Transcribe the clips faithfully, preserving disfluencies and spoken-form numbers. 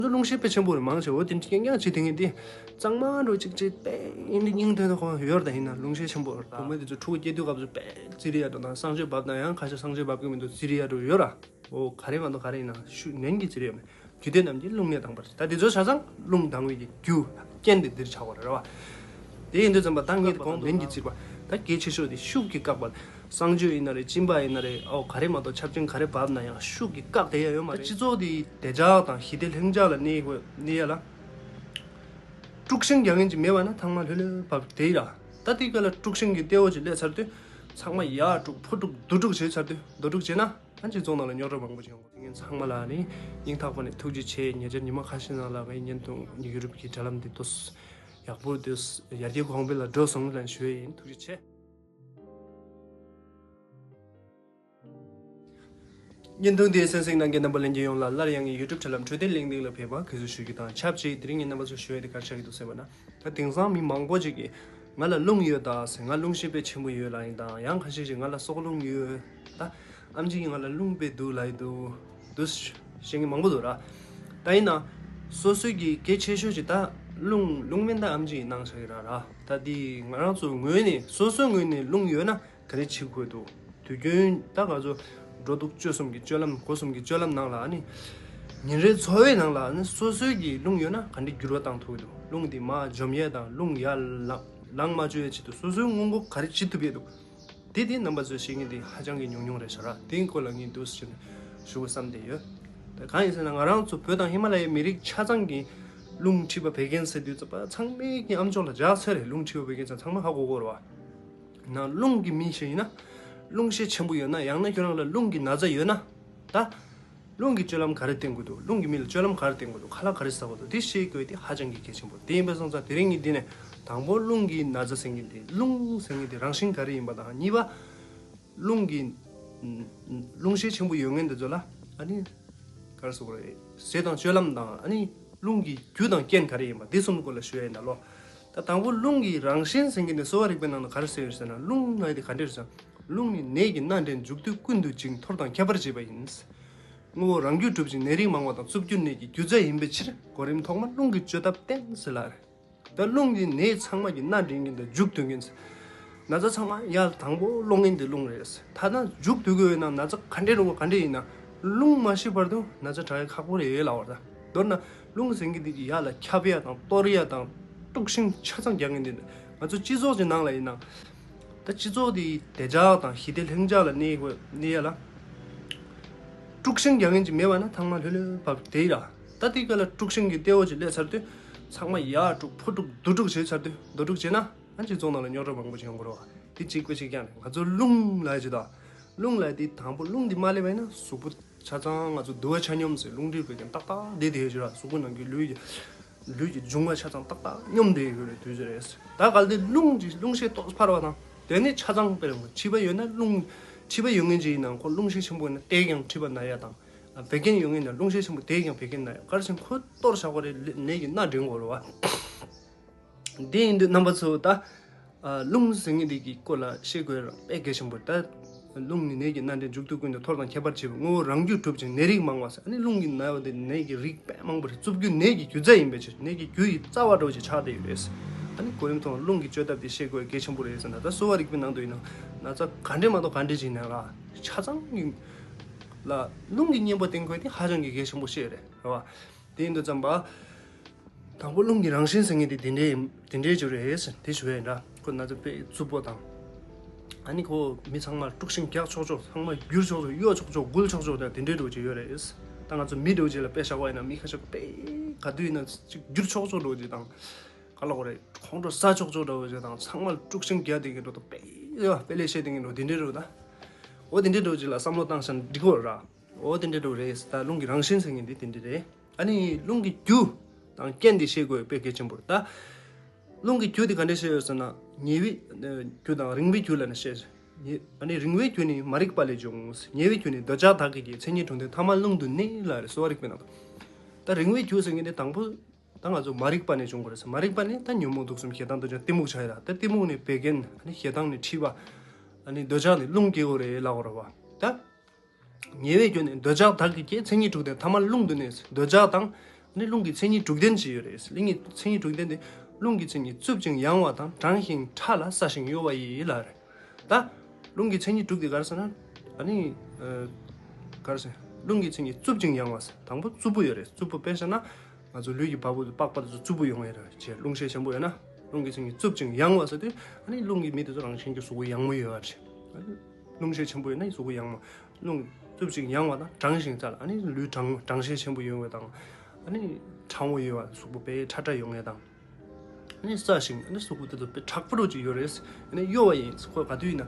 ཚོ་རླུང་ཤེད་དཔེ་ཆེན་པོ་རེད། མང་ཆེ་བ་དེ་འདྲ་རྐྱང་རྐྱང་བྱེད་དེ་ངས་དེ་གཙང་མ་འགྲོ་གཅིག་གཅིག་དཔེ་ཡིན་དེ་སྙིང་དོན་དུ་ཁོང་ཡོད་རེད། ད་ཡིན་ན་རླུང་ཤེད་ཆེན་པོ་རེད། བུ་མོ་དེ་ཚོ་ཕྲུ་གུ་སྐྱེ་དུས་སྐབས་སུ་དཔེ་བརྩི་རེས་ཡ་འགྲོ་དང་གསང་སྤྱོད་བབས་ན་ཡང་ཁ་ཤས་གསང་སྤྱོད་བབས་ཀྱི་མི་འདུག་བརྩི་རེས་ཡ་འགྲོ་ཡོད་ར། འོ་ག་རེ་མ་གཏོགས་ག་རེ་ཡིན་ན་ཤུགས་ནན་གྱིས་བརྩི་རེས་ཡོད་མེད། རྒྱུད་སྡེ་རྣམས་ཀྱི་རླུང་གནས་དང་པར། ད་དེ་ཚོ་ཆ་ཚང་རླུང་ལྡང་བའི་གི་རྒྱུ་རྐྱེན་དེ་འདིར་ཆགས་པ་རེད་བ། དེ་ཡིན་དུས་ཙམ་པ་ད་ངས་དེ་གོང་ནན་གྱིས་བརྩིས་པ་ད་གལ་ཆེ་ཤོས་དེ་ཤུགས་ཀྱིས་བཀག་པ། གསང་སྤྱོད་ཡིན་ན་རེད། གཅིན་པ་ཡིན་ན་རེད། ཨོ་ག་རེ་མ་གཏོགས་ཆབ་ཆེན་ག་རེ་བབས་ན་ཡང་ཤུགས་ཀྱིས་བཀག་བསྡད་ཡ་ཡོད་མ་རེད། སྤྱི་ཚོགས་དེ་བདེ་འཇགས་དང་ཞི་བདེ་ལྷིང་འཇགས་ལ་གནས་དགོས་གནས་ཡ་ལ། དཀྲུག་ཤིང་རྒྱག་མཁན་ཅིག་མེད་པ་ན་ཚང་མ་ལྷོད་ལྷོད་བབས་བསྡད་ཡི་ར། ད་དེ་ག་ལ་དཀྲུག་ཤིང་གི་གཏེ་བོ་ཅིག་སླེབས་ཚར་དུས་ཚང་མ་ཡར་དཀྲུག་ཕར་དཀྲུག་རྡོ་དཀྲུག་བྱས་ཚར་དུས་རྡོ་དཀྲུག་བྱས་ན། ཨ་སྤྱི་ཚོགས་ནང་ལ་རྙོག་དྲ་མང་པོ་ཅིག་ཡོང་གི་འདུག་ངས་ཚང་མ་ལ་ནི་སྙིང་ཐག་པ་ནས་ཐུགས་རྗེ་ཆེ། ཉེ་ཆར་ཉི་མ་ཁ་ཤས་ནང་ལ་ངའི་བརྙན་ཐུང་ཡུ་ཊུབ་ཀྱི་དྲ་ལམ་འདི་ཏོག་ཙམ་ཡག་པོ་འདུག་ཡར་རྒྱས་གོང་འཕེལ་ལ་འགྲོ་སོང་ལན་ཞུ་ཡ་ཡིན། ཐུགས་རྗེ་ཆེ། བརྙན་ཐུང་འདིའི་གསན་གཟིགས་གནང་མཁན་རྣམ་པ་ལྷན་རྒྱས་ཡོངས་ལ་སླར་ཡང་ངའི་ཡུ་ཊུབ་དྲ་ལམ་འཕྲོད་བསྟེན་གླེང་སྟེགས་ལ་ཕེབས་པར་གུས་བསུ་ཞུ་རྒྱུ་དང་ཆབས་ཅིག་དེ་རིང་ངས་རྣམ་པ་ཚོར་ཞུ་ཡ་དེ་ག་རེ་ཆགས་ཀྱི་འདུག་ཟེར་བ་ན། ད་དེང་སང་མི་མང་པོ་ཅིག་གིས་ང་ལ་རླུང་ཡོད་ད་ཟེར། ང་རླུང་ཤེད་དཔེ་ཆེན་པོ་ཡོད་ལབ་ཡིན་དང་། ཡང་ཁ་ཤས་ཤིག་ང་ལ་སྲོག་རླུང་ཡོད། ད་ཨམ་ཆི་གིས་ང་ལ་རླུང་དཔེ་འདུག་ལབ་ཡི་འདུག་འདུག་བཤད་མཁན་མང་པོ་འདུག་ར། ད་ཡིན་ན་སོ་སོའི་གི་གལ་ཆེ་ཤོས་ཅིག་ད་རླུང་རླུང་སྨན་ད་ཨམ་ཆི་ཡིས་གནང་བཞག་གི་ར་ར། ད་འདི་ང་རང་ཚོ་ངོས་ནས་སོ་སོའི་ངོས་ནས་རླུང་ཡོད་ན་ག་རེ་བྱེད་དགོས་འདུག་དུས་རྒྱུན་ད་ང་ཚོ་འགྲོ་འདུག་སྤྱོད་གསུམ་གྱི་སྤྱོད་ལམ་སྒོ་གསུམ་གྱི་སྤྱོད་ལམ་ནང་ལ་ཨ་ནི་ཉིན་རེའི་འཚོ་བའི་ནང་ལ་ཨ་ནི་སོ་སོའི་གི་རླུང་ཡོད་ན་ག་འདྲ་འགྱུར་བ་བཏང་ཐུབ་ཀྱི་འདུག་རླུང་འདི་མར་འཇོམས་ཡས་དང་རླུང་ཡར་ལངས་ལངས་མ་བཅུག་ཡས་ཆེད་དུ་སོ་སོའི་སྔོན་འགོག་ག་རེ་བྱེད་ཐུབ་ཡས་འདུག་དེ་དེ་རྣམ་པ་ཚོས་ཤེས་མཁན་དེ་ཧ་ཅང་གི་ཉུང་ཉུང་རེད་ཤག་ར། དེའི་སྐོར་ལ་ངས་འདུག་ཟེར་ནས་ཞུ་དགོས་བསམ་བསྡད་ཡོད། ད་གང་ཡིན་ཟེར་ན་ང་རང་ཚོ་བོད་དང་ཧི་མ་ལ་ཡའི་མི་རིགས་ཆ་ཚང་གི་རླུང་མཁྲིས་པ་བད་ཀན་ཟེར་དུས་ཙམ་པ་ཚང་མས་ཀྱི་ཨམ་ཅོག་ལ་འཇགས་ཚར་རེད། རླུང་མཁྲིས་པ་བད་ཀན་ཟེར་ཚང་མ་ཧ་གོ་གོ་རེད་བ། ན་རླུང་གི་མི་ཞིག་ཡིན་ན་རླུང་ཤས་ཆེན་པོ་ཡོད་ན་ཡང་ན་ཁྱོད་རང་ལ་རླུང་གི་ན་ཚ་ཡོད་ན་ད། རླུང་གི་སྤྱོད་ལམ་ག་རེ་བསྟེན་དགོས་འདུག་རླུང་གི་མི་ལ་སྤྱོད་ལམ་ག་རེ་བསྟེན་དགོས་འདུག་ཁ་ལག་ག་རེ་ཟ་དགོས་འདུག་དེ་ཤེས་དགོས་དེ་ཧ་ཅང་གི་གལ་ཆེན་པོ་རེད། དེ་ཡིན་པ་སོང་ཙང་དེ་རིང་ངས་འདི་ནས་དང་པོ་རླུང་གི་ན་ཚ་ཟེར་མཁན་དེ་རླུང་ཟེར་མཁན་དེ་རང་བཞིན་ག་རེ་ཡིན་པ་དང་གཉིས་པ། རླུང་གི་རླུང་ཤས་ཆེན་པོ་ཡོད་མཁན་དེ་ཚོ་ལ་ཨ་ནི་ག་རེ་ཟེར་དགོས་རེད། ཟས་དང་སྤྱོད་ལམ་དང་ཨ་ནི་རླུང་གི་རྒྱུ་དང་རྐྱེན་ག་རེ་ཡིན་པ་འདི་གསུམ་སྐོར་ལ་ཞུ་ཡ་ཡིན་ད་ལོ། ད་དང་པོ་རླུང་གི་རང་བཞིན་ཟེར་མཁན་དེ་གསོ་བ་རིག་པའི་ནང་ན་ག་རེ་ཟེར་ཡོད་ཟེར་ན་རླུང་ལབ་ཡ་དེ་ག་འདྲ་རེད་ཟེར་ན་རླུང་ནི་ནད་ཀྱི་སྣ་འདྲེན་འཇུག་སྡུད་ཀུན་ཏུ་འཇིག་འཐོར་དང་ཁྱད་པར་བྱེད་པ་ཡིན། ངོ་བོ་རང་རྒྱུད་གྲུབ་ཅིང་ནད་རིགས་མང་བ་དང་རྩུབ་འགྱུར་ནད་ཀྱི་རྒྱུ་རྩ་ཡིན་པའི་ཕྱིར་གོ་རིམ་ཐོག་མར་རླུང་གི་བཅོས་ཐབས་བསྟེན་ཟེར་ལ། ད་རླུང་གི་ནད་ཚང་མ་གི་སྣ་འདྲེན་མཁན་དང་མཇུག་བསྡུ་མཁན་ཟེར། ན་ཚ་ཚང་མ་ཡར་དང་པོ་སློང་མཁན་དེ་རླུང་རེད་ཟེར། ཐ་ན་མཇུག་བསྡུ་དགོས་ཡོད་ན་ན་ཚ་ག་འདྲས་རུང་བ་ག་འདྲས་ཡིན་ན་རླུང་མ་ཤི་བར་དུ་ན་ཚ་དྲག་ཡ་ཁག་པོ་རེད་ལབ་པ་རེད། མདོར་ན་རླུང་ཟེར་མཁན་དེ་གི་ཡར་ལ་ཁྱབ་ཡ་དང་གཏོར་ཡ་དང་དཀྲུག་ཤིང་ཆ་ཚང་རྒྱག་མཁན་དེ་ང་ཚོ་སྤྱི་ཚོགས་ཀྱི་ནང་ལ་ཡིན་ན། ད་སྤྱི་ཚོགས་དེ་བདེ་འཇགས་དང་ཞི་བདེ་ལྷིང་འཇགས་ལ་གནས་དགོས་གནས་ཡ་ལ། དཀྲུག་ཤིང་རྒྱག་མཁན་ཅིག་མེད་པ་ན་ཚང་མ་ལྷོད་ལྷོད་བབས་བསྡད་ཡི་ར། ད་དེ་ག་ལ་དཀྲུག་ཤིང་གི་གཏེ་བོ་ཅིག་སླེབས་ཚར་དུས་ཚང་མ་ཡར་དཀྲུག་ཕར་དཀྲུག་རྡོ་དཀྲུག་བྱས་ཚར་དུས་རྡོ་དཀྲུག་བྱས་ན་ཨ་སྤྱི་ཚོགས་ནང་ལ་རྙོག་དྲ་མང་པོ་ཅིག་ཡོང་གི་རེད་བ། དེ་གཅིག་པ་གཅིག་རྐྱང་རེད། ང་ཚོ་རླུང་ལབ་ཡ་ཅིག་ད་རླུང་ལབ་ཡ་དེ་དང་པོ་རླུང་དེ་མ་སླེབས་པ་ཡིན་ན་གཟུགས་པོ་ཆ་ཚང་ང་ཚོ་འདུ་བ་ཆ་སྙོམས་ཟེར་རླུང་མཁྲིས་བད་ཀན་ཏག་ཏག་བསྡད་བསྡད་ཡོད་ཅིག་ར། གཟུགས་པོ་ནང་གི་ལུས་ཀྱི་ལུས་ཀྱི་འབྱུང་བ་ཆ་ཚང་ཏག་ཏག་སྙོམས་བསྡད་ཡོད་རེད་དུས་ཚོད་རེད། ད་གལ་ཏེ་རླུང་གི་རླུང་ཤས་ཏོག་ཙམ་འཕར་བ་དང་དེ་ནས་ཆ་ཚང་དཔེར་ན་མཁྲིས་པ་ཡོད་ན་རླུང་མཁྲིས་པ་ཡོད་མཁན་ཅིག་ཡིན་ན་ཁོ་རླུང་ཤས་ཆེན་པོ་ཡོད་ན་དེས་ཀྱང་མཁྲིས་པ་ན་ཡ་དང་། བད་ཀན་ཡོད་མཁན་ཡིན་ན་རླུང་ཤས་ཆེན་པོ་དེས་ཀྱང་བད་ཀན་ན་ཡ། ག་རེ་ཟེར་ན་ཁོ་གཏོར་བཞག་པ་རེད། ནད་ཀྱི་སྣ་འདྲེན་དགོས་རེད་བ། དེ་ཡིན་དུས་རྣམ་པ་ཚོ་ད། ཨ་རླུང་ཟེར་མཁན་དེ་གི་སྐོར་ལ་ཤེས་དགོས་ར་དཔེ་གལ་ཆེན་པོ་རེད། ད་རླུང་ནི་ནད་ཀྱི་སྣ་འདྲེན་འཇུག་སྡུད་ཀུན་ཏུ་འཐོར་དང་ཁྱད་པར་བྱེད་པའི་ངོ་བོ་རང་རྒྱུད་གྲུབ་ཅིང་ནད་རིགས་མང་བ་ཟེར། ཨ་ནི་རླུང་གི་ནད་པ་དེ་ནད་ཀྱི་རིགས་དཔེ་མང་པོ་རེད། རྩུབ་རྒྱུ་ནད་ཀྱི་རྒྱུ་རྩ་ཡིན་པའི་ཕྱིར་ནད་ཀྱི་རྒྱུ་ཡི་རྩ་བ་འདྲ་བོ་ཅིག་ཆགས་བསྡད་ཡོད་རེད། ཨ་ནི་གོ་རིམ་ཐོག་རླུང་གི་བཅོས་ཐབས་དེ་ཤེས་དགོས་གལ་ཆེན་པོ་རེད་ཟེར་ན། ད་གསོ་བ་རིག་པའི་ནང་དུ་ཡིན་ན་ན་ཚ་ག་འདྲས་མ་གཏོགས་ག་འདྲས་ཅིག་ཡིན་ན་ར་ཆ་ཚང་གི་ལ་རླུང་གི་གཉེན་པོ་བསྟེན་དགོས་དེ་ཧ་ཅང་གི་གལ་ཆེན་པོ་ཤེས་རེད་རེད་བ། དེ་ཡིན་དུས་ཙམ་པ། དང་པོ་རླུང་གི་རང་བཞིན་ཟེར་མཁན་དེ་དེ་འདྲའི་དེ་འདྲའི་ཅིག་རེད་ཟེར་དེ་ཞུ་ཡ་ཡིན་ར། ཁོ་ན་ཚ་དཔེ་རྩུབ་པོ་དང་། ཨ་ནི་ཁོ་མི་ཚང་མར་དཀྲུག་ཤིང་རྒྱག་ཆོག་ཆོག་ཚང་མ་བསྒྱུར་ཆོག་ཆོག་གཡོ་ཆོག་ཆོག་འགུལ་ཆོག་ཆོག་དང་དེ་འདྲའི་འདྲ་བོ་ཅིག་ཡོད་རེད། ད་ང་ཚོ་མི་འདྲ་བོ་ཅིག་ལ་དཔེ་བཞག་པ་ཡིན་ན་མི་ཁ་ཤས་དཔེ་ག་དུས་ཡིན་ན་ཅིག་བསྒྱུར་ཆོག་ཆོག་འདྲ་བོ་ཅིག་དང་། ག་ལ་གོ་རེད། ཁོང་ཁྲོ་ཟ་ཆོག་ཆོག་འདྲ་བོ་ཅིག་དང་ཚང་མར་དཀྲུག་ཤིང་རྒྱག་བསྡད་མཁན་འདྲ་བོ་དང་དཔེ་དཔེ་ལས་བཤད་བསྡད་མཁན་འདྲ་བོ་དེ་འདྲའི་འདྲ་བོ་ད། འོ་དེ་འདྲའི་འདྲ་བོ་ཅིག་ལ་བསམ་བློ་བཏང་ཤག་འགྲིག་གོ་ར། འོ་དེ་འདྲ་འདྲ་བོ་རེད། ད་རླུང་གི་རང་བཞིན་ཟེར་མཁན་འདི་དེ་འདྲ་རེད། ཨ་ནི་རླུང་གི་རྒྱུ་དང་རྐྱེན་འདི་ཤེས་དགོས་དཔེ་གལ་ཆེན་པོ་རེད་ད། རླུང་གི་རྒྱུ་འདི་ག་འདྲ་ཤེས་ཡོད་ཟེར་ན། ཉེ་བའི་རྒྱུ་དང་རིང་བའི་རྒྱུ་ལབ་ནས་ཤེས། ཨ་ནི་རིང་བའི་རྒྱུ་ནི་མ་རིག་པ་ལས་བྱུང་། ཉེ་བའི་རྒྱུ་ནི་འདོད་ཆགས་དག་གིས་བསྐྱེད། མཚན་ཉིད་དྲུག་ལྡན་ཐ་མལ་རླུང་དུ་གནས་ལབ་རེད། གསོ་བ་རིག་པའི་ནང་དུ། ད་རིང་བའི་རྒྱུ་ཟེར་མཁན་འདི་དང་པོ་ད་ང་ཚོ་མ་རིག་པ་ནས་བྱུང་དགོས་རེད་ཟེར། མ་རིག་པ་ནི་ད་ཉོན་མོངས་དུག་གསུམ་ཞེ་སྡང་འདོད་ཆགས་གཏི་མུག་ཆགས་ཡོད་ར། ད་གཏི་མུག་ནི་བད་ཀན། ཨ་ནི་ཞེ་སྡང་ནི་མཁྲིས་པ། ཨ་ནི་འདོད་ཆགས་ནི་རླུང་སྐྱེ་བོ་རེད་ལབ་དགོས་རེད་བ། ད། ཉེ་བའི་རྒྱུ་ནི་འདོད་ཆགས་དག་གིས་བསྐྱེད། མཚན་ཉིད་དྲུག་ལྡན་ཐ་མལ་རླུང་དུ་གནས། འདོད་ཆགས་དང་ ནི་རླུང་གི་མཚན་ཉིད་དྲུག་ལྡན་ཅིག་ཡོད་རེད། རླུང་གི་མཚན་ཉིད་དྲུག་ལྡན་དེ། རླུང་གི་མཚན་ཉིད་རྩུབ་ཅིང་ཡང་བ་དང་། གྲང་ཞིང་ཕྲ་ལ་སྲ་ཞིང་གཡོ་བ་ཡི་ལ་རེད། ད་རླུང་གི་མཚན་ཉིད་དྲུག་དེ་ག་རེ་ཟེར་ན། ཨ་ནི་ཨ་ག་རེ་ཟེར། རླུང་གི་མཚན་ཉིད་རྩུབ་ཅིང་ཡང་བ་ཟེར། དང་པོ་རྩུབ་པོ་ཡོད་རེད། རྩུབ་པོ་དཔེ་བཞག་ན། ང་ཚོ་ལུས་ཀྱི་བ་སྤུ་པགས་པ་དེ་ཚོ་རྩུབ་པོ་ཡོང་ཡ་རེད། ཅེས་རླུང་ཤས་ཆེན་པོ་ཡོད་ན། རླུང་གི་མཚན་ཉིད་རྩུབ་ཅིང་ཡང་བ་ཟེར་དུས། ཨ་ནི་རླུང་གི་མི་དེ་ཚོ་རང་བཞིན་གྱིས་གཟུགས་པོ་ཡང་མོ་ཡོད་པ་རེད། ཨ་ནི་རླུང་ཤས་ཆེན་པོ་ཡོད་ན་གཟུགས་པོ་ཡང་མོ། རླུང་རྩུབ་ཅིང་ཡང་བ་དང་། གྲང་ཞིང་ཕྲ་ལ། ཨ་ནི་ལུས་གྲང་གྲང་ཤས་ཆེན་པོ་ཡོང་བ་དང་། ཨ་ནི་གྲང་བོ་ཡོད་པ། གཟུགས་པོ་དཔེ་ཕྲ་ཕྲ་ཡོང་ཡ་དང་། ཨ་ནི་སྲ་ཞིང་། ཨ་ནི་གཟུགས་པོ་དེ་ཚོ་དཔེ་དྲག་པོ་འདྲ་ཅིག་ཡོད་རེད། ཨ་ནི་གཡོ་བ་ཡིན། ཁོ་ག་དུས་ཡིན་ན་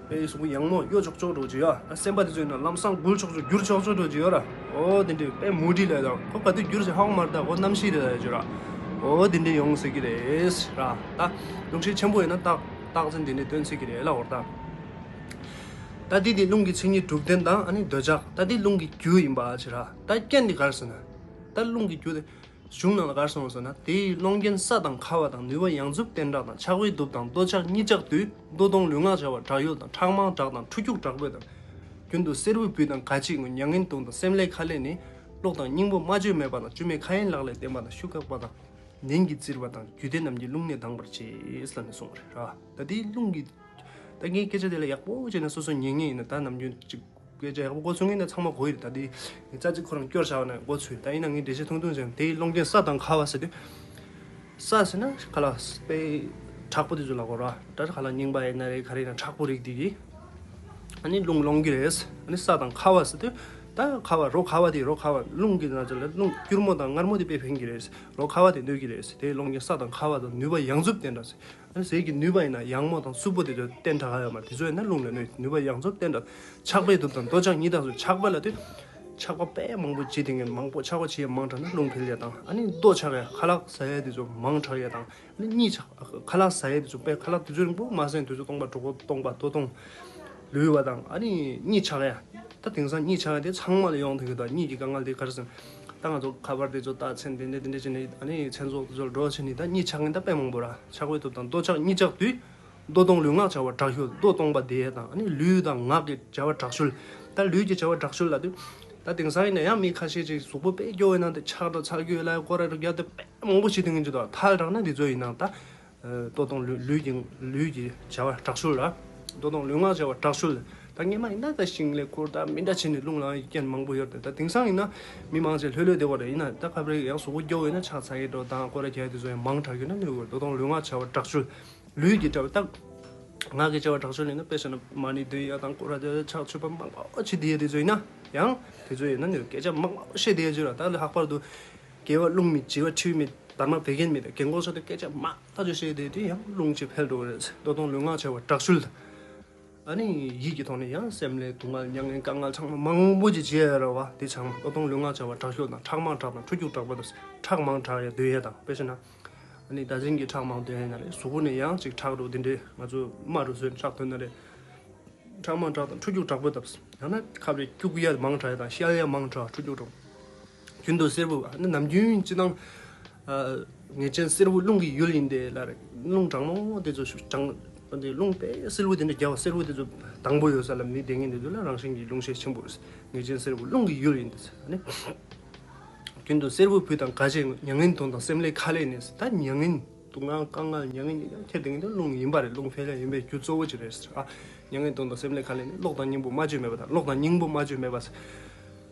དཔེ་གཟུགས་པོ་ཡང་མོ་གཡོ་ཅོག་ཅོག་འདྲ་ཅིག་ཡོད། ཨ་སེམས་པ་དེ་ཚོ་ཡིན་ན་ལམ་སང་འགུལ་ཅོག་ཅོག་འགྱུར་ཅོག་ཅོག་འདྲ་ཅིག་ཡོད་ར། ཨོ་དེ་འདྲའི་དཔེ་མུ་འདྲི་ལ་དང་། ཁོ་ག་དུས་འགྱུར་ཟེར་ཧ་གོ་མ་རེད། ད་ཁོ་གནམ་གཤིས་རེད་ལ་ཅིག་ར། ཨོ་དེ་འདྲའི་ཡོང་སྲིད་ཀྱི་རེད་ར། ད་རླུང་ཤས་ཆེན་པོ་ཡིན་ན་རྟགས་རྟགས་མཚན་དེ་འདྲའི་སྟོན་སྲིད་ཀྱི་རེད་ལ། འོ་ད། ད་འདི་དེ་རླུང་གི་མཚན་ཉིད་དྲུག་ལྡན་དང་། ཨ་ནི་འདོད་ཆགས། ད་འདི་རླུང་གི་རྒྱུ་ཡིན་པ་ཅིག་ར། ད་རྐྱེན་འདི་ག་རེ་ཟེར་ན། ད་རླུང་གི་རྒྱུ་དེ། གཞུང་ནང་ལ་ག་རེ་གསུངས་སོང་ན། དེ་ཡི་སློང་རྐྱེན་སྲ་དང་ཁ་བ་དང་། ནུས་པ་ཡང་རྩུབ་བསྟེན་དྲགས་དང་། ཆགས་པས་དུབ་དང་། འདོད་ཆགས་གཉིད་ཆག་དུས། མདོ་དོན་ལུས་ངག་བྱ་བ་དྲག་ཡོད་དང་། ཁྲག་མང་དྲགས་དང་། འཁྲུ་སྐྱུག་དྲག་པོས་དང་། རྒྱུན་དུ་གསེར་བུ་བུད་དང་ག་ཅི་ངུ། མྱ་ངན་གདུང་དང་སེམས་ལས་ཁ་ལས་ནི། གློག་དང་སྙིང་པོ་སྨྲ་བརྗོད་མེད་པ་དང་། སྐྱུ་མེད་ཁ་ཡན་ལག་ལས་བརྟེན་པ་དང་། ཤུགས་འགག་པ་དང་། ནན་གྱིས་བཙིར་བ་དང་། རྒྱུད་སྡེ་རྣམས་ཀྱི་རླུང་ནད་དང་བར་བྱེད་ལབ་ནས་གསུངས་པ་རེད་ར། ད་དེའི་རླུང་གི། ད་ངའི་སྐད་ཆ་དེ་ལ་ཡག་པོ་བྱས་ནས་སོ་སོ་ཉན་མཁན་ཡིན་ན། ད་ནམ་རྒྱུན་ཅིག་སྐད་ཆ་ཡག་པོ་གོ་ཚོད་མཁན་ན་ཚང་མ་གོ་ཡི་རེད། ད་དེ་ངའི་རྩ་ཚིག་ཁོ་རང་སྐྱོར་བཞག་ན་གོ་ཚོད། ད་ཡིན་ན་ངས་འགྲེལ་བཤད་ཐུང་ཐུང་བྱས་ན། དེའི་སློང་རྐྱེན་སྲ་དང་ཁ་བ་ཟེར་དུས། སྲ་ཟེར་ན་ཁ་ལག་དཔེ་དྲག་པོ་དེ་ཚོ་ལ་གོ་ར། ད་ཁ་ལག་རྙིང་པ་ཡིན་ན་རེད། ག་རེ་ཡིན་ན་དྲག་པོ་རིགས་དེ་གིས། ཨ་ནི་རླུང་སློང་གི་རེད། ཨ་ནི་སྲ་དང་ཁ་བ་ཟེར་དུས། ད་ཁ་བ། རོ་ཁ་བ་དེ། རོ་ཁ་བ། རླུང་གི་ནང་ཚོ་ལ་རླུང་སྐྱུར་མོ་དང་མངར་མོ་དེ་དཔེ་ཕན་གྱི་རེད། རོ་ཁ་བ་དེ་གནོད་ཀྱི་རེད། དེའི་སློང་རྐྱེན་སྲ་དང་ཁ་བ་དང་། ནུས་པ་ཡང་རྩུབ་བསྟེན་དྲགས། ཨ་ནི་ཟས་ཀྱི་ནུས་པ་ཡིན་ན་ཡང་མོ་དང་རྩུབ་པོ་དེ་ཚོ་བསྟེན་དྲགས་ཡོད་མ་རེད། དེ་ཚོ་ཡིན་ན་རླུང་ལ་གནོད། ནུས་པ་ཡང་རྩུབ་བསྟེན་དྲགས། ཆགས་པས་དུབ་དང་། འདོད་ཆགས་གཉིད་དང་ཟེར། ཆགས་པ་ལབ་དུས། ཆགས་པ་དཔེ་མང་པོ་བྱེད་དེ་ངན་མང་པོ། ཆགས་པ་བྱེད་མང་དྲགས་ན་རླུང་འཕེལ་ཡ་དང་། ཨ་ནི་མདོ་ཆགས་ཡ། ཁ་ལག་ཟ་ཡ་དེ་ཚོ་མང་དྲགས་ཡ་དང་། ཨ་ནི་གཉིད་ཆགས། ཁ་ལག་ཟ་ཡ་དེ་ཚོ་དཔེ་ཁ་ལག་དུས་ཚོད་རིང་པོ་མ་ཟ་ན་དུས་ཚོད་སྟོང་པ། འགྲོ་སྟོང་པ། ལྟོ་སྟོང་ལུས་པ་དང་། ཨ་ནི་གཉིད་ཆགས་ཡ། ད་དེང་སང་གཉིད་ཆགས་ཡ་དེ་ཚང་མ་ལ་ཡོང་ཐུབ་ཀྱི་འདུག་གཉིད་ཀྱི་དཀའ་ངལ་དེ་ག་རེ་ཟེར་ན། ད་ང་ཚོ་ཁ་པར་དེ་ཚོ་ལྟ་ཚེ་འདི་འདྲ་འདི་འདྲ་བྱས་ནས། ཨ་ནི་མཚན་ཚོགས་དེ་ཚོ་འགྲོ་བྱས་ནས་ད་གཉིད་ཆགས་མཁན་ད་དཔེ་མང་པོ་ར། ཆགས་པས་དུབ་དང་། འདོད་ཆགས་གཉིད་ཆག་དུས། མདོ་དོན་ལུས་ངག་བྱ་བ་དྲག་ཤོས། མདོ་སྟོང་པ་བདེ་ཡས་དང་། ཨ་ནི་ལུས་དང་ངག་གི་བྱ་བ་དྲག་ཤོས། ད་ལུས་ཀྱི་བྱ་བ་དྲག་ཤོས་ལབ་དུས། ད་དེང་སང་ཡིན་ན་ཡང་མི་ཁ་ཤས་ཅིག་གཟུགས་པོ་དཔེ་སྐྱོ་བའི་ནང་དུ་ཆག་འགྲོ། ཚ་རྒྱུས་ལ་སྐོར་ར་རྒྱག་དུས་དཔེ་མང་པོ་ཞིག་དེ་ངན་ཅིག་ད་ཐལ་དྲགས་ན། དེ་ཚོ་ཡིན་ན་ད། ཨ་མདོ་དོན་ལུས་ལུས་ཀྱི་ལུས་ཀྱི་བྱ་བ་དྲག་ཤོས་ལ། མདོ་དོན་ལུས་ངག་བྱ་བ་དྲག་ཤོས་ལ། ད་སྔོན་མ་ཡིན་ན་ད་ཞིང་ལས་ཁུར། ད་མི་འདྲ་བྱས་ནས་རླུང་ལངས་ཡ་རྐྱེན་མང་པོ་ཡོད་རེད། ད་དེང་སང་ཡིན་ན་མི་མང་ཆེ་ལྷོད་ལྷོད་བསྡད་པ་རེད། ཡིན་ན་ད་ཁ་པར་ཡང་གཟུགས་པོ་སྐྱོ་བོ་ཡིན་ན་ཕྱག་འཚལ་གྱི་འགྲོ་དང་སྐོར་ར་རྒྱག་དུས་ཚོད་ཡང་མང་དྲགས་ཡོད་ན་གནོད་གི་རེད། མདོ་དོན་ལུས་ངག་བྱ་བ་དྲག་ཤོས། ལུས་ཀྱི་བྱ་བ་དང་ངག་གི་བྱ་བ་དྲག་ཤོས་ཡིན་ན། དཔེ་བཞག་ན་མ་ཎི་འདོན་ཡ་དང་སྐོར་ར་རྒྱག་ཡ། ཕྱག་མཆོད་པ་མང་པོ་བྱེད་བསྡད་ཡ་དེ་ཚོ་ཡིན་ན། ཡང་དེ་ཚོ་ཡིན་ན་ནི་སྐད་ཆ་མང་པོ་བཤད་བསྡད་ཡ་ཅིག་ར། ད་ལྷག་པར་དུ་དགེ་བ་སློང་མི། བྱིས་པ་ཁྲིད་མི། དར་མ་བད་ཀན་མི་དང་རྒན་གོག་ཆ་དེ་སྐད་ཆ་མང་ཐག་ཆོད་བཤད་བསྡད་དུས་ཡང་རླུང་ཅིག་འཕེལ་འགྲོ་གི་རེད། མདོ་དོན་ལུས་ངག་བྱ་བ་དྲག་ཤོས་དང་། ཨ་ནི་ཡིད་ཀྱི་ཐོག་ནས་ཡང་སེམས་ལས་སྡུག་བསྔལ་མྱ་ངན་དཀའ་ངལ་ཚང་མ་མང་པོ་ཅིག་བྱེད་ཡ་ར་བ། དེ་ཚང་མ་མདོ་དོན་ལུས་ངག་བྱ་བ་དྲག་ཤོས་དང་། ཁྲག་མང་དྲགས་དང་། འཁྲུ་སྐྱུག་དྲག་པོ་དང་། ཁྲག་མང་དྲགས་ཡ་འདོན་ཡ་དང་། དཔེ་བྱས་ན། ཨ་ནི་ཟླ་མཚན་གྱི་ཁྲག་མང་འདོན་ཡ་ཡིན་ན་རེད། གཟུགས་པོ་ནས་ཡང་ཅིག་ཁྲག་འགྲོ། དེ་འདྲའི་ང་ཚོ་རྨ་རུ་སོན་ཁྲག་ཐོན་ན་རེད། ཁྲག་མང་དྲགས་དང་འཁྲུ་སྐྱུག་དྲག་པོ་དང་། ཡང་ན་ཁ་བའི་སྐྱུག་ཡ་མང་དྲགས་ཡ་དང་བཤལ་ཡ་མང་དྲགས། འཁྲུ་སྐྱུག་དྲག་རྒྱུན་དུ་གསེར་བུ། ཨ་ནི་ནམ་རྒྱུན་སྤྱིར་བཏང་། ཨ་ངེས་ཅན་གསེར་བུ་རླུང་གི་ཡུལ་ཡིན་ཏེ་ལབ་རེད། རླུང་གྲང་མོ་དེ་ཚོ་ཞུ་གྲང་། དེ་རླུང་དཔེ་གསེར་བུ་དེ་འདྲ་རྒྱགས་པ། གསེར་བུ་དེ་ཚོ་དྭངས་པོ་ཡོད་ས་ལ་མི་བསྡད་མཁན་དེ་ཚོ་ལ་རང་བཞིན་གྱིས་རླུང་ཤས་ཆེན་པོ་རེད། ངེས་ཅན་གསེར་བུ་རླུང་གི་ཡུལ་ཡིན་ཏེ། ཨ་ནི་རྒྱུན་དུ་གསེར་བུ་བུད་དང་ག་ཅི་ངུ། མྱ་ངན་གདུང་དང་སེམས་ལས་ཁ་ལས་ནི། ད་མྱ་ངན་སྡུག་བསྔལ་དཀའ་ངལ་མྱ་ངན་ཡང་ཁྱེར་དེ་ངན་དེ་རླུང་ཡིན་པ་རེད། རླུང་འཕེལ་ཡ་ཡིན་པའི་རྒྱུ་གཙོ་བོ་ཅིག་རེད་ཟེར། ཨ་མྱ་ངན་གདུང་དང་སེམས་ལས་ཁ་ལས་ནི། གློག་དང་སྙིང་པོ་སྨྲ་བརྗོད་མེད་པ་དང་། གློག་དང་སྙིང་པོ་སྨྲ་བརྗོད་མེད་པ་ཟེར།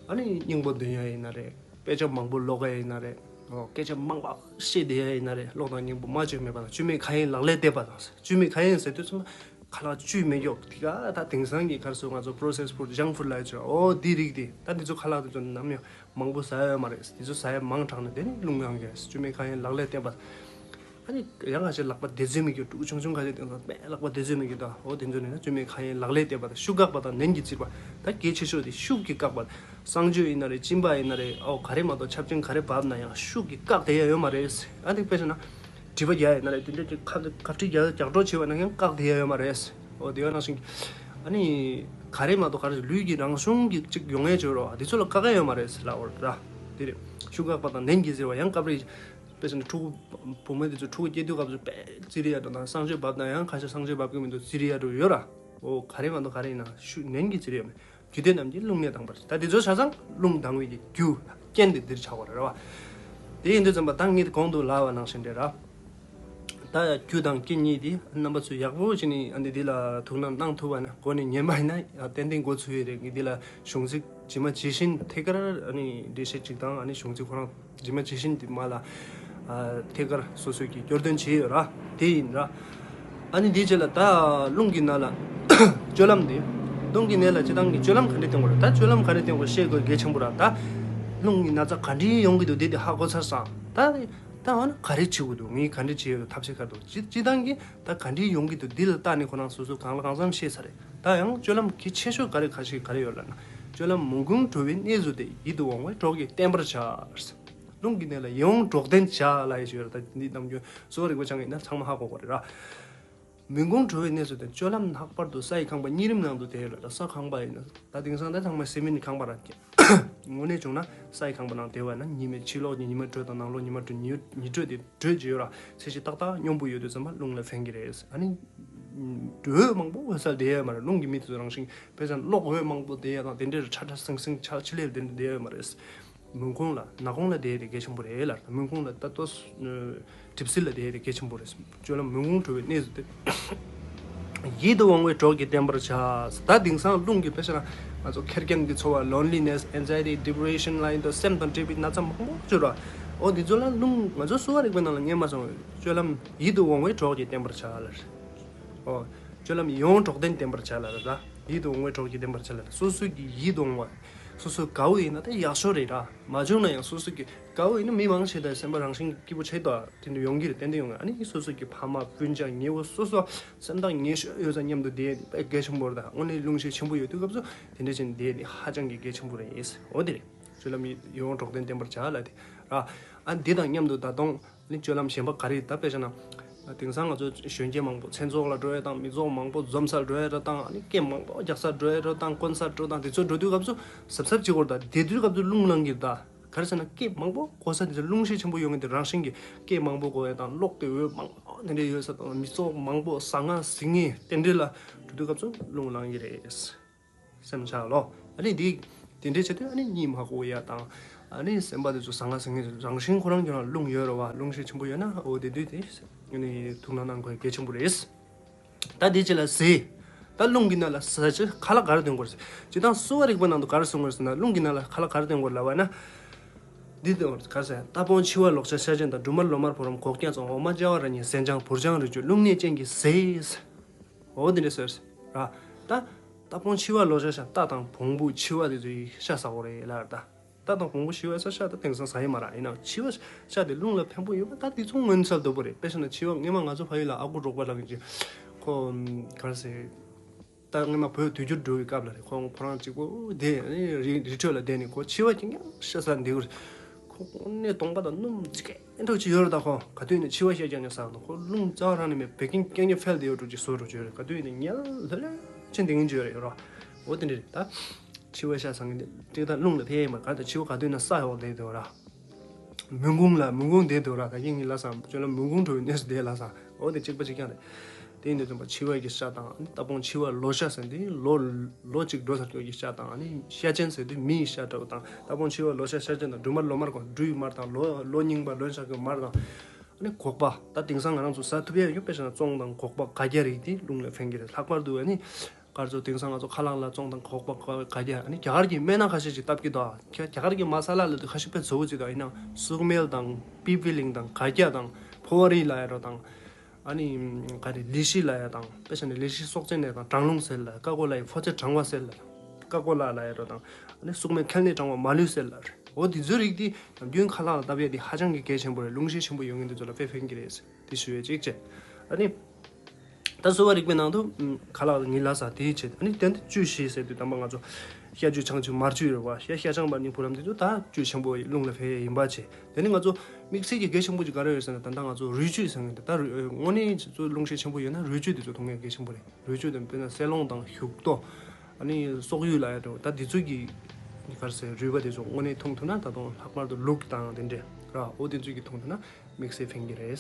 ཨ་ནི་སྙིང་པོ་འདོན་ཡ་ཡིན་ན་རེད། དཔེ་ཆ་མང་པོ་ཀློག་ཡ་ཡིན་ན་རེད། ཨོ་སྐད་ཆ་མང་པོ་བཤད་བསྡད་ཡ་ཡིན་ན་རེད། གློག་དང་སྙིང་པོ་སྨྲ་བརྗོད་མེད་པ་དང་། བཅུད་མེད་ཁ་ཡན་ལག་ལས་འདས་པ་དང་ཟེར། བཅུད་མེད་ཁ་ཡན་ཟེར་དུས་ཙམ་ཁ་ལག་བཅུད་མེད་ཀྱོག་དེ་ག་ད་དེང་སང་གི་ག་རེ་ཟེར། ང་ཚོ་processed food, junk food ལབ་ཡ་ཅིག་ཡོད་ར། ཨོ་དེ་རིགས་དེ་ད་དེ་ཚོ་ཁ་ལག་དེ་ཚོ་ནམ་ཡང་མང་པོ་ཟ་ཡ་ཡོད་མ་རེད། དེ་ཚོ་ཟ་ཡ་མང་དྲགས་ན་དེ་ནི་རླུང་ལངས་ཀྱི་རེད། བཅུད་མེད་ཁ་ཡན་ལག་ལས་འདས་པ། ཨ་ནི་ཡང་ཁ་ཤས་ལག་པ་བདེ་ཚོད་མེད་ཀྱོག་ཕྲུ་གུ་ཆུང་ཆུང་ཁ་ཤས་དེང་སང་དཔེ་ལག་པ་བདེ་ཚོད་མེད་ཀྱོག་ད། ཨོ་དེ་ཚོ་ནི་ན་བཅུད་མེད་ཁ་ཡན་ལག་ལས་འདས་པ་དང་། ཤུགས་འགག་པ་དང་ནན་གྱིས་བཙིར་བ། ད་གལ་ཆེ་ཤོས་དེ་ཤུགས་ཀྱིས་བཀག་པ། གསང་སྤྱོད་ཡིན་ན་རེད། གཅིན་པ་ཡིན་ན་རེད། ཨོ་ག་རེ་མ་གཏོགས་ཆབ་ཆེན་ག་རེ་བབས་ན་ཡང་ཤུགས་ཀྱིས་བཀག་བསྡད་ཡ་ཡོད་མ་རེད། ཨ་ནི་དཔེ་བཞག་ན་དྲི་བ་རྒྱག་ཡིན་ན་རེད། དེ་འདྲ་ཅིག་ཁ་ཁ་དྲི་རྒྱག་རྒྱག་སྒྲོག་བྱེད་པ་ན་ཡང་བཀག་བསྡད་ཡ་ཡོད་མ་རེད། ཨོ་དེ་ག་ནང་བཞིན་ཨ་ནི་ག་རེ་མ་གཏོགས་ག་རེ་ལུས་ཀྱི་རང་བྱུང་གི་ཅིག་ཡོང་ཡ་ཅིག་ཡོད་ར། དེ་ཚོ་ལ་བཀག་ཡ་ཡོད་མ་རེད་ལབ་པ་རེད། དེ་རེད། ཤུགས་འགག་པ་དང་ནན་གྱིས་བཙིར་བ། ཡང་སྐབས་རེ་དཔེ་བཞག་ན་ཕྲུ་གུ་བུ་མོ་དེ་ཚོ་ཕྲུ་གུ་སྐྱེ་དུས་སྐབས་སུ་དཔེ་བཙིར་ཡ་འགྲོ་དང་། གསང་སྤྱོད་བབས་ན་ཡང་ཁ་ཤས་གསང་སྤྱོད་བབས་ཀྱི་མི་འདུག་བཙིར་ཡ་འགྲོ་ཡོད་ར། ཨོ་ག་རེ་མ་གཏོགས་ག་རེ་ཡིན་ན་ཤུགས་ནན་གྱིས་བཙིར་ཡ་མེད། རྒྱུད་སྡེ་རྣམས་ཀྱི་རླུང་ནད་དང་བར། ད་དེ་ཚོ་ཆ་ཚང་རླུང་ལངས་པའི་གི་རྒྱུ་རྐྱེན་དེ་འདིར་ཆགས་པ་རེད་བ། དེ་ཡིན་དུས་ཙམ་པ་ད་ངས་གོང་དུ་ལབ་པ་ནང་བཞིན་རེད་ར། ད་རྒྱུ་དང་རྐྱེན་གཉིས་དེ་རྣམ་པ་ཚོས་ཡག་པོ་བྱས་ནས་ཨ་ནི་འདི་ལ་ཐུགས་སྣང་གནང་ཐུབ་པ་ན་འགོ་ནས་ཉན་པ་ཡིན་ན་ཡང་ཏན་ཏན་འགོ་ཚུགས་ཡས་རེད། ངས་འདི་ལ་གཞུང་ཚིག་ཇི་མ་ཇི་བཞིན་ཐད་ཀར་ཨ་ནི་འགྲེལ་བཤད་ཅིག་དང་ཨ་ནི་གཞུང་ཚིག་ཁོ་རང་ཇི་མ་ཇི་བཞིན་དེ་མ་ལ་ཨ་ཐད་ཀར་སོ་སོས་ཀྱི་སྐྱོར་འདོན་བྱས་ཡོད་ར། དེ་ཡིན་ར། ཨ་ནི་འདིའི་རྗེས་ལ་ད་རླུང་གི་ནད་ལ་སྤྱོད་ལམ་འདི། རླུང་གི་ནད་ལ་སྤྱིར་བཏང་གི་སྤྱོད་ལམ་ག་འདྲས་བསྟེན་དགོས་རེད། ད་སྤྱོད་ལམ་ག་འདྲས་བསྟེན་དགོས་ཤེས་དགོས་གལ་ཆེན་པོ་ར། ད་རླུང་གི་ན་ཚ་ག་འདྲས་ཡོང་གི་འདུག་འདི་དེ་ཧ་གོ་ཚར་སོང་། ད་ད་འོ་ན་ག་རེ་བྱེད་དགོས་འདུག་ངས་ག་འདྲས་བྱེད་ཡོད་ཐབས་ཤེས་ག་རེ་འདུག་སྤྱི་སྤྱིར་བཏང་གི་ད་ག་འདྲས་ཡོང་གི་འདུག་འདི་ལ་བལྟས་ནས་ཁོ་རང་སོ་སོ་གང་ལ་གང་འཚམ་ཤེས་ཚར་རེད། ད་ཡང་སྤྱོད་ལམ་གལ་ཆེ་ཤོས་ག་རེ་ཁ་ཤས་ག་རེ་ཡོད་ལབ་ན། སྤྱོད་ལམ་མུན་ཁུང་དྲོ་བའི་གནས་སུ་དེ། ཡིད་དུ་འོང་བའི་གྲོགས་ཀྱིས་བརྟན་པར་བྱ། རླུང་གི་ནད་ལ་ཡིད་འོང་གྲོགས་ལྡན་བྱ་ལབ་ཡས་ཤིག་ཡོད་རེད། ད་འདི་ནམ་རྒྱུན་གསོ་བ་རིག་པ་སྦྱང་གི་ཡིན་ན་ཚང་མ་ཧ་གོ་གི་རེད་ར། མུན་ཁུང་དྲོ་བའི་གནས་སུ་དེ། སྤྱོད་ལམ་ལྷག་པར་དུ་ས་ཡི་ཁང་པ་གཉིས་རིམ་ནང་དུ་དེ་ལ་ས་ཁང་པ་ཡིན་ན་ད་དེང་སང་ད་ཚང་མ་སི་མེན་ཁང་པ་ར། དངོས་གནས་བྱུང་ན་ས་ཡི་ཁང་པ་ནང་དེ་བ་ན་ཉི་མའི་ཕྱི་ལོགས་ཉིན་ཉི་མ་དྲོད་དང་ནང་ལོགས་ཉི་མ་དྲོད་ཉི་ཉི་དྲོད་དེ་དྲོད་ཅིག་ཡོད་ར། ཚད་གཞི་ཏག་ཏག་སྙོམས་པོ་ཡོད་དུས་ཙམ་པ་རླུང་ལ་ཕན་གྱི་རེད། ཨ་ནི་འོད་མང་པོ་འོད་གསལ་དེ་ཡོད་མ་རེད། རླུང་གི་མི་དེ་ཚོ་རང་བཞིན་དཔེ་ཆ་གློག་འོད་མང་པོ་དེ་ཡ་དང་དེ་འདྲའི་ཁྲ་ཁྲ་སིང་སིང་ཆ་ཆི་ལེ་དེ་འདྲ་དེ་ཡོད་མ་རེད། མུན་ཁུང་ལ་ནག་ཁུང་ལ་དེ་དེ་གལ་ཆེན་པོ་རེད་ལ། མུན་ཁུང་ལ་ད་ལྟོ་གྲིབ་བསིལ་ལ་དེ་དེ་གལ་ཆེན་པོ་རེད། སྤྱོད་ལམ་མུན་ཁུང་དྲོ་བའི་གནས་སུ་དེ། ཡིད་དུ་འོང་བའི་གྲོགས་ཀྱིས་བརྟན་པར་བྱ། ད་དེང་སང་རླུང་གི་དཔེ་ཆ་ན་ང་ཚོ་ཁེར་རྐྱང་གི་ཚོར་བ་loneliness, anxiety, depression ལ་ཡིན་དུས་སེམས་དང་འབྲེལ་བའི་ན་ཚ་མང་པོ་བྱུང་ར། འོ་དེ་ཚོ་ལ་རླུང་ང་ཚོ་གསོ་བ་རིག་པའི་ནང་ལ་ངས་མ་སོང་བའི་སྤྱོད་ལམ་ཡིད་དུ་འོང་བའི་གྲོགས་ཀྱིས་བརྟན་པར་བྱ་ལ། ཨོ། སྤྱོད་ལམ་ཡིད་འོང་གྲོགས་ལྡན་བསྟེན་པར་བྱ་ལ་རེད་ད། ཡིད་དུ་འོང་བའི་གྲོགས་ཀྱིས་བསྟེན་པར་བྱ་ལ་རེད། སོ་སོ་གི་ཡིད་དུ་འོང་བ། སོ་སོ་དགའ་བོ་ཡིན་ན་ད་ཡག་ཤོས་རེད་ར། མ་བྱུང་ན་ཡང་སོ་སོ་གི་དགའ་བོ་ཡིན་ན་མི་མང་ཆེ་ད་སེམས་པ་རང་བཞིན་སྐྱིད་པོ་ཆེ་ད་དེ་འདྲ་ཡོང་གི་རེད། ཏན་ཏན་ཡོང་གི། ཨ་ནི་སོ་སོ་གི་ཕ་མ་སྤུན་ཀྱག་ཉེ་བོ་སོ་སོ་སེམས་ཐག་ཉེ་ཤོས་ཡོད་ས་མཉམ་དུ་བསྡད་དེ་དཔེ་གལ་ཆེན་པོ་རེད་ད། དངོས་གནས་རླུང་ཤས་ཆེན་པོ་ཡོད་དུས་སྐབས་སུ་དེ་འདྲ་བྱས་ནས་བསྡད་དེ་ཧ་ཅང་གི་གལ་ཆེན་པོ་རེད། འོ་དེ་རེད། སྤྱོད་ལམ་ཡིད་འོང་གྲོགས་ལྡན་བསྟེན་པར་བྱ་ལ་དེ་ར། ཨ་འདི་དང་མཉམ་དུ་ད་དུང་ནི་སྤྱོད་ལམ་གཞན་པ་ག་རེ་ད་དཔེ་བཞག་ན། དེང་སང་ང་ཚོ་གཞོན་སྐྱེས་མང་པོ་མཚན་ཚོགས་ལ་འགྲོ་ཡ་དང་མི་ཚོགས་མང་པོ་འཛོམས་སར་འགྲོ་ཡ་ར་དང་ཨ་ནི་སྐད་མང་པོ་རྒྱག་སར་འགྲོ་ཡ་ར་དང་ཀོན་སར་འགྲོ་དང་དེ་ཚོ་འགྲོ་དུས་སྐབས་སུ་གཟབ་གཟབ་བྱེད་དགོས་ར། ད་དེ་དུས་སྐབས་སུ་རླུང་ལངས་ཀྱི་ར། ད་ག་རེ་ཟེར་ན་སྐད་མང་པོ་གོ་ས་དེ་ཚོ་རླུང་ཤས་ཆེན་པོ་ཡོང་གི་འདུག་རང་བཞིན་གྱི་སྐད་མང་པོ་གོ་ཡ་དང་གློག་དེ་འོད་མང་པོ་དེ་འདྲ་ཡོད་ས་དང་མི་ཚོགས་མང་པོ་ཟ་ང་ཟིང་ངེ་དེ་འདྲ་ལ་འགྲོ་དུས་སྐབས་སུ་རླུང་ལངས་ཀྱི་རེད། སེམས་ཆགས་ལོ། ཨ་ནི་འདི་དེ་འདྲའི་ཆེད་དུ་ཨ་ནི་གཉིད་མ་ཁུག་ཡ་དང་། ཨ་ནི་སེམས་པ་དེ་ཚོ་ཟང་ངེ་ཟིང་ངེ་རང་བཞིན་ཁོ་རང་གི་ནང་རླུང་ཡོད་རེད་བ། རླུང་ཤས་ཆེན་པོ་ཡོད་ན་འོ་དེ་དུས་དེ་ཨ་ནི་ཐུགས་སྣང་གནང་དགོས་གལ་ཆེན་པོ་རེད། ད་དེ་རྗེས་ལ་ཟས། ད་རླུང་གི་ནད་ལ་ཟས་བཅུད་ཁ་ལག་ག་རེ་འདོན་དགོས་རེད། སྤྱིར་བཏང་གསོ་བ་རིག་པའི་ནང་དུ་ག་རེ་གསུངས་དགོས་རེད་ཟེར་ན་རླུང་གི་ནད་ལ་ཁ་ལག་ག་རེ་འདོན་དགོས་རེད་ལབ་པ་ན། འདི་འདོན་དགོས་རེད། ག་རེ་ཟེར་ན་ཏ་སྤོང་ཕྱི་བ་ལོག་ཤ་ཤ་ཅན་དང་འབྲུ་མར་ལོ་མར་བུ་རམ་གོག་རྐྱང་བཙོང་འོ་མ་ཅ་བ་ར་ཉེ་ཟན་ཅང་བུར་ཅང་རི་ཅུ་རླུང་ནད་ཅན་གྱི་ཟས། འོ་འདི་འདྲ་ཟེར་ར། ད་ཏ་སྤོང་ཕྱི་བ་ལོ་ཤ་ཤ་ཏ་དང་བོང་བུ་ཕྱི་བ་དེ་ཚོའི་ཤ་ཟ་དགོས་རེད་ལབ་ར་ད། ཏ་དང་བོང་བུ་ཕྱི་བ་ཟ་ཤ་ད་དེང་སང་ཟ་ཡི་མ་ར། ཡིན་ནའང་ཕྱི་བ་ཤ་དེ་རླུང་ལ་ཕན་པོ་ཡོད་པ་ད་དེ་ཚོ་མངོན་གསལ་དོད་པོ་རེད། དཔེ་བཞག་ན་ཕྱི་བ་སྔོན་མ་ང་ཚོ་ཕ་ཡུལ་ལ་ཨ་ཁུ་འབྲོག་པ་ལགས་ཀྱིས་ཁོ་ག་རེ་ཟེར། ད་སྔོན་མ་བོད་དུས་འགྱུར་འགྲོ་བའི་སྐབས་ལ་རེད། ཁོང་ཁོ་རང་གཅིག་པོ་དེ་རི་རི་ཁྲོད་ལ་བསྡད་ནས་ཁོ་ཕྱི་བ་ཀྱང་ཀྱང་ཤ་ཟ་འདི་གུར། ཁོ་དངོས་གནས་གདོང་པ་དང་སྣུམ་ཙི་གེ་འདྲ་ཅིག་ཡོད་རེད། ད་ཁོ་ག་དུས་ནས་ཕྱི་བ་ཤ་རྐྱང་རྐྱང་ཟ་འདུག་ཁོ་རླུང་རྩ་བ་རང་ནས་མེད་བད་ཀན་རྐྱང་རྐྱང་འཕེལ་བསྡད་ཡོད་འགྲོ་ཅིག་བཟོ་འགྲོ་ཅིག་ཡོད་རེད། ག་དུས་ནས་ཉལ་ལྷོད་ལྷོད་ཅིག་འདི་ངན་ཅིག་ཡོད་རེད་ཡོད་ར། འོ་དེ་འདྲ་རེད་ད། ཕྱི་བ་ཤ་ཟ་མཁན་དེ་ཏིག་ཏ་རླུང་ལ་ཕན་ཡོད་མ་རེད། ག་ད་ཕྱི་བ་ག་དུས་ན་ས་འོག་བསྡད་འདུག་ར། མུན་ཁུང་ལ་མུན་ཁུང་བསྡད་འདུག་ར། ད་གིན་ངས་ལབ་སོང་། ཁྱོད་ལ་མུན་ཁུང་འགྲོ་བའི་གནས་སུ་བསྡད་ལབ་སོང་། འོ་དེ་གཅིག་པ་གཅིག་རྐྱང་རེད། དེ་ཡིན་དུས་ཙམ་པ་ཕྱི་བ་གི་ཤ་དང་ཨ་ནི་ཏ་སྤོང་ཕྱི་བ་ལོ་ཤ་ཟེར་འདི་ལོ་ལོ་གཅིག་འགྲོ་ཚར་སྐྱོ་གི་ཤ་དང་ཨ་ནི་ཤ་ཅན་ཟེར་དུས་མིའི་ཤ་འདྲ་བོ་དང་ཏ་སྤོང་ཕྱི་བ་ལོ་ཤ་ཤ་ཅན་དང་འབྲུ་མར་ལོ་མར་གོ་འབྲུའི་མར་དང་ལོ་ལོ་རྙིང་པ་ལོན་ཤ་གི་མར་དང་ཨ་ནི་སྒོག་པ་ད་དེང་སང་ང་རང་ཚོ་ཟ་ཐུབ་ཡ་ཡོད་དཔེ་བཞག་ན་བཙོང་དང་སྒོག་པ་ག་རྒྱ་རིགས་དེ་རླུང་ལ་ཕན་གྱི་རེད། ལྷག་པར་དུ་ཨ་ནི། གར་ཚོ་དེང་སང་ང་ཚོ་ཁ་ལག་ལ་བཙོང་དང་སྒོག་པ་ག་རྒྱ་ཨ་ནི་རྒྱ་གར་གྱི་སྨན་སྣ་ཁ་ཤས་ཅིག་བཏབ་ཀྱི་འདུག་ཁ་རྒྱ་གར་གྱི་མ་ས་ལ་ལ་དུ་ཁ་ཤས་དཔེ་བཟོ་བོ་ཅིག་དང་ཡིན་ན་སུག་སྨེལ་དང་པི་པི་ལིང་དང་ག་རྒྱ་དང་ཕོ་བ་རི་ལ་ཡ་རོ་དང་ཨ་ནི་ག་རེ་ལི་ཤི་ལ་ཡ་དང་དཔེ་བཞག་ན་ལི་ཤི་སྲོག་རྩེན་ནས་དང་གྲང་རླུང་སེལ་ལ་ཀ་ཀོ་ལ་ཡི་ཕོ་ཚེ་གྲང་བ་སེལ་ལ་ཀ་ཀོ་ལ་ལ་ཡ་རོ་དང་ཨ་ནི་སུག་སྨེལ་ཁལ་ནས་གྲང་བ་མ་ལུས་སེལ་ལ་རེད། འོ་དེ་ཚོའི་རིགས་དེ་ནམ་རྒྱུན་ཁ་ལག་ལ་བཏབ་ཡ་དེ་ཧ་ཅང་གི་གལ་ཆེན་པོ་རེད། རླུང་ཤས་ཆེན་པོ་ཡོང་མཁན་དེ་ཚོ་ལ་དཔེ་ཕན་གྱི་རེད། དེ་ཞུ་ཡས་གཅིག་བྱས། ཨ་ནི། ད་གསོ་བ་རིག་པའི་ནང་དུ་ཁ་ལག་ལ་ཉིན་ལ་ཟ་དེའི་ཆེད་ཨ་ནི་དེ་འདི་བཅུད་བཞི་ཟེར་དུས་དམ་པ་ང་ཚོ་ཤ་བཅུད་ཆང་བཅུད་མར་བཅུད་རེད་བ། ཤ་ཤ་ཆང་མར་ནི་བུ་རམ་དེ་ཚོ་ད་བཅུད་ཆེན་པོ་རླུང་ལ་ཕན་ཡས་ཡིན་པ་བྱས། དེ་ནི་ང་ཚོ་དམིགས་བསལ་གྱི་གལ་ཆེན་པོ་ཅིག་ག་རེ་ཡོད་ཟེར་ན་ད་ལྟ་ང་ཚོ་རུས་བཅུད་ཟེར་མཁན་དེ་ད་རུས་དངོས་གནས་ཚོ་རླུང་ཤས་ཆེན་པོ་ཡོད་ན་རུས་བཅུད་དེ་ཚོ་འཐུང་ཡས་གལ་ཆེན་པོ་རེད། རུས་བཅུད་དེ་དཔེར་ན་སེ་ལོང་དང་བཞུགས་ཏོ། ཨ་ནི་སོག་ཡུས་ལ་ཡ་འགྲོ་ད་དེ་ཚོ་གི་ག་རེ་ཟེར་རུས་པ་དེ་ཚོ་དངོས་གནས་འཐུང་ཐུབ་ན་ད་དུང་ལྷག་པར་དུ་ལུག་དང་དེ་འདྲས་ར་འོ་དེ་ཚོ་གི་འཐུང་ཐུབ་ན་དམིགས་བསལ་ཕན་གྱི་རེད།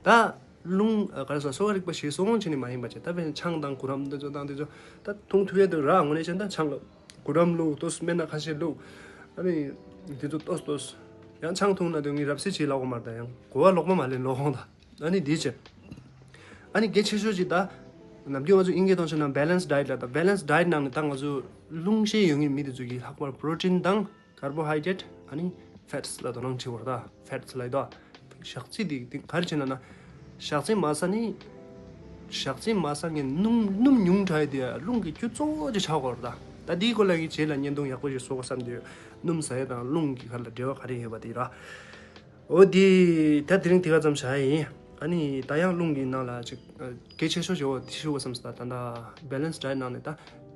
ད། རླུང་ཨ་ག་རེ་ཟེར་གསོ་བ་རིག་པ་ཞིག་གསོ་སྐྱོང་བྱེད་ནི་མ་ཡིན་པ་བྱས། ད་དཔེར་ན་ཆང་དང་གུ་རམ་འདི་ཚོ་དང་འདི་ཚོ་ད་འཐུང་ཐུབ་ཡས་འདུག་ར། དངོས་གནས་བྱས་ན་ད་ཆང་ལ་གུ་རམ་བླུགས་ཏོ་སྨན་སྣ་ཁ་ཤས་བླུགས་ཨ་ནི་འདི་ཚོ་ཏོག་ཏོག་ ཡང་ཆང་འཐུང་ན་དུས་ངས་རབ་གསལ་བྱེད་ལབ་དགོས་མ་རེད། ད་ཡང་གོ་བ་ལོག་པ་མ་ལེན་ལོག་ཧོང་ད། ཨ་ནི་འདི་བྱས། ཨ་ནི་གལ་ཆེ་ཤོས་ཅིག་ད། ནམ་རྒྱུན་ང་ཚོ་དབྱིན་སྐད་ཐོག་བཤད་ན་balance diet ལབ། ད་balance diet ནང་ནས་ད་ང་ཚོ་རླུང་ཤེད་ཡོད་མཁན་མི་དེ་ཚོ་གིས་ལྷག་པར་protein དང་carbohydrate ཨ་ནི་fats ལ་དོ་སྣང་བྱེད་དགོས་རེད། ད་fats ལབ་ཡོད་ད། ཞག་ཚི་དེ་དེ་ག་རེ་བྱེད་ན་ན། ཞག་ཚི་མ་ཟ་ནི། ཞག་ཚི་མ་ཟ་ངས་སྣུམ་སྣུམ་ཉུང་དྲགས་དེ་རླུང་གི་རྒྱུ་གཙོ་བོ་ཅིག་ཆགས་དགོས་རེད་ད། ད་དེའི་སྐོར་ལ་ངས་རྗེས་ལ་བརྙན་ཐུང་ཡག་པོ་ཞིག་བཟོ་དགོས་བསམ་དུས། སྣུམ་ཟ་ཡ་དང་རླུང་གི་བར་ལ་འབྲེལ་བ་ག་རེ་ཡོད་པ་དེ་ར། འོ་དེ་ད་དེ་རིང་དེ་ག་ཙམ་བྱ་ཡིན། ཨ་ནི་ད་ཡང་རླུང་གི་ནང་ལ་ཅིག་གལ་ཆེ་ཤོས་ཅིག་འོ་དེ་ཞུ་དགོས་བསམ་སོང་། ད་ད་ད་balance diet ནང་ནས་ད་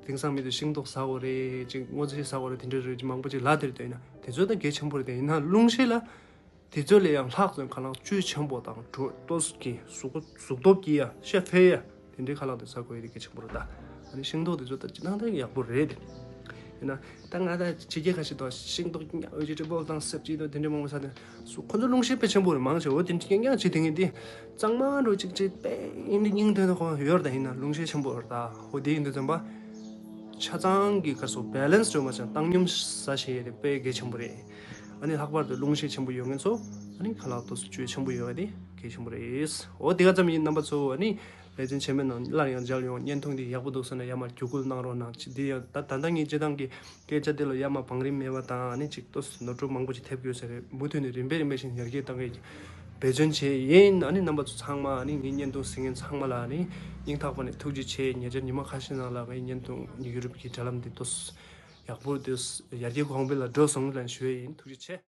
དེང་སང་མི་དེ་ཤིང་ཏོག་ཟ་དགོས་རེད། ཅིག་སྔོ་ཚལ་ཟ་དགོས་རེད། དེ་འདྲ་རེད། ཅིག་མང་པོ་ཅིག་ལབ་དེ་རེད། དེ་ཡིན་ན་དེ་ཚོ་ད་གལ་ཆེན་པོ་རེད། དེ་ཡིན་ན་རླུང་ཤེད་ལ། དེ་ཚོ་ལས་ཡང་ལྷག་ཙམ་ཁ་ལག་བཅུད་ཆེན་པོ་དང་གྲོ་ཏོག་གི་གཟུགས་གཟུགས་སྟོབས་ཀྱི་ཡ་ཤ་འཕེལ་ཡ་དེ་འདྲའི་ཁ་ལག་དེ་ཟ་དགོས་ཡ་དེ་གལ་ཆེན་པོ་རེད་ད། ཨ་ནི་ཤིང་ཏོག་དེ་ཚོ་ད་ཅི་ནང་ད་ཡག་པོ་རེད། ཡིན་ན་ད་ང་ད་ཕྱི་རྒྱལ་ཁ་ཤས་དང་ཤིང་ཏོག་ཀྱི་vegetable དང་སབ་ཇི་དང་དེ་འདྲའི་མང་པོ་ཟ་དེ་སུ་ཁོ་ཚོ་རླུང་ཤེད་དཔེ་ཆེན་པོ་རེད། མང་ཆེ་བོ་དེ་འདྲའི་རྐྱང་རྐྱང་བྱེད་དེ་ངས་དེ་གཙང་མ་འགྲོ་ཅིག་ཅིག་དཔེ་ཡིན་དེ་སྙིང་དོན་དུ་ཁོ་ཡོད་རེད། ད་ཡིན་ན་རླུང་ཤེད་ཆེན་པོ་རེད་ད། ཧོ་དེ་ཡིན་དུས་ཙམ་པ། ཆ་ཚང་གི་སྐར་སོ་balance བྱུང་བ་ཅང་བཏང་སྙོམས་ཟ་ཤེས་ཡ་དེ་དཔེ་གལ་ཆེན་པོ་རེད། ཨ་ནི་ལྷག་པར་དུ་རླུང་ཤེད་ཆེན་པོ་ཡོད་མཁན་ཚོ་ཨ་ནི་ཁ་ལག་ཏོག་ཙམ་བཅུད་ཆེན་པོ་ཡོད་ཡ་དེ་གལ་ཆེན་པོ་རེད། འོ་དེ་ག་ཙམ་ཡིན། རྣམ་པ་ཚོ་ཨ་ནི་ལེ་ཚན་ཆེན་མོའི་ནང་སླར་ཡང་མཇལ་ཡོང་། བརྙན་ཐུང་འདི་ཡག་པོ་འདུག་ཟེར་ན་ཡར་མར་བརྒྱུད་སྐུལ་གནང་རོགས་གནང་། ཅི་འདི་ཡང་ད་ད་ལྟ་ངའི་སྤྱི་བཏང་གི་སྐད་ཆ་འདི་ལ་ཡར་མར་བང་རིམ་མེད་པ་དང་ཨ་ནི་ཅིག་ཏོག་ཙམ་ནོར་འཁྲུལ་མང་པོ་ཅིག་ཐེབས་ཡོད་ས་རེད། མུ་མཐུད་ནས་རིམ་པས་རིམ་པས་བཞིན་ཡར་རྒྱས་གཏང་གི་འབད་བརྩོན་བྱས་ཡིན། ཨ་ནི་རྣམ་པ་ཚོ་ཚང་མ་ཨ་ནི་ངའི་བརྙན་ཐུང་གཟིགས་མཁན་ཚང་མ་ལ་ཨ་ནི་སྙིང་ཐག་པ་ནས་ཐུགས་རྗེ་ཆེ། ཉེ་ཆར་ཉི་མ་ཁ་ཤས་ནང་ལ་ངའི་བརྙན་ཐུང་ཡུ་རོབ་ཀྱི་དྲ་ལམ་འདི་ཏོག་ཙམ་ཡག་པོ་འདུག་ཡར་རྒྱས་གོང་འཕེལ་ལ་འགྲོ་སོང་ལ་ཞུ་ཡ་ཡིན། ཐུགས་རྗེ་ཆེ།